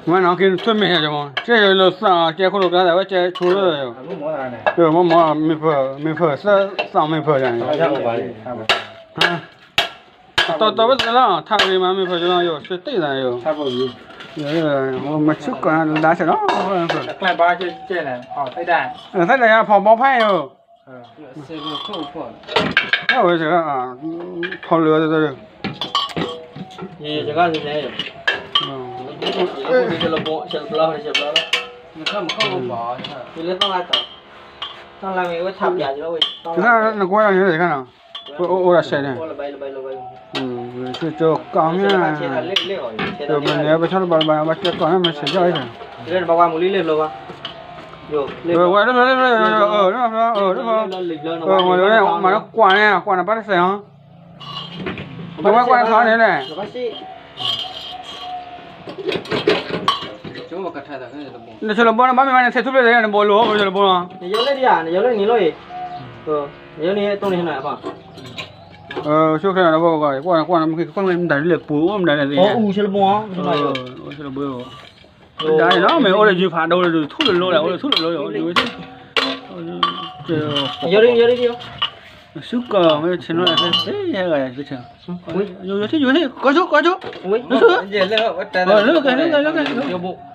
မ့ၢ်နီၢ်က့ ထွဲမ့ၢ်ယၤမး ကဲယၤလၢသး ကဲခိၣ်လိာ်ကျါသး ဝဲကဲဆိလၢယၤ, မ့ၢ်မ့ၢ်မ့ၢ်ဖၢ မ့ၢ်ဖၢသး သးမ့ၢ်ဖၢယၤန့ၣ်, တီတီဝဲသးလီၤ ထးဂ့ၤမး မ့ၢ်ဖၢယၤလီၤ ယိၤ စတ့ၣ်သးယိၤ, မ့ၢ်ဆူၣ်ကီးနၤ လဒါဆဲးလီၤ, သးတယၤဖီၣ်ဘီဖးယိၤ, အဝဲ ဖီၣ်လၢ နကွၢ်ယၤန့ၣ် တခါနီၤ, အိၣ်ဒၣ်ဆဲးန့ၣ်, ကၠိကၠိကီၢ်မ့ၢ်, မ့ၢ်န့ၣ် ပဆီတဘၣ်တဘၣ် ဘၣ်ကဲကီၢ်န့ၣ် မ့ၢ်ဆဲးကၠီအံၤ, ဝဲလၢ မၤလၢကွၢ်န့ၣ် ကွၢ်န့ၣ် ကွၢ်န့ၣ် ဘၣ်တစဲးဟီ, မ့ၢ်ဝဲကွၢ်န့ၣ်ခီန့ၣ်လဲၣ်, နဆိလၢဘိန့ၣ် ဘၣ်မ့ၢ်ဘၣ်န့ၣ် ထဲထူၣ်ဖျဲၣ်န့ၣ် နဘိလိၤ နဆိလၢဘိလီၤ, နယိၤလၢဒံးဧါ နယိၤလၢနံၤလီၤအံၤ, နယိၤန့ၣ်တိၢ်န့ၣ်နၤဘၣ်, ဆိၣ်ခဲလၢာ်နဘိကီး ကွၢ်ကွၢ်နမ့ၢ်က့ၤ ကွၢ်မ့ၢ်မတၤဒ်လဲၣ် ပူၤအိၣ်မတၤလဲၣ်သ့ၣ်ညါ, အိၣ်ဆိလၢဘိ, ဒ်န့ၣ်လီၤ မ့ၢ်အိၣ်လၢယုၤဖးဒိၣ်လၢ ထူၣ်လၢလိၤလၢ အိၣ်လၢထူၣ်လၢလိၤ ယိၤဒံး ယိၤဒံး, ဆူကီးမ့ၢ်ဆ့ၣ်နီၤ သ့ၣ်ဟဲဂၤယၤဆူဆ့ၣ်, ယိၤထံၣ် ယိၤထံၣ် ကီၢ်ဆိ ကီၢ်ဆိ, လၢကဲ လၢကဲ လၢကဲ, ယိၤ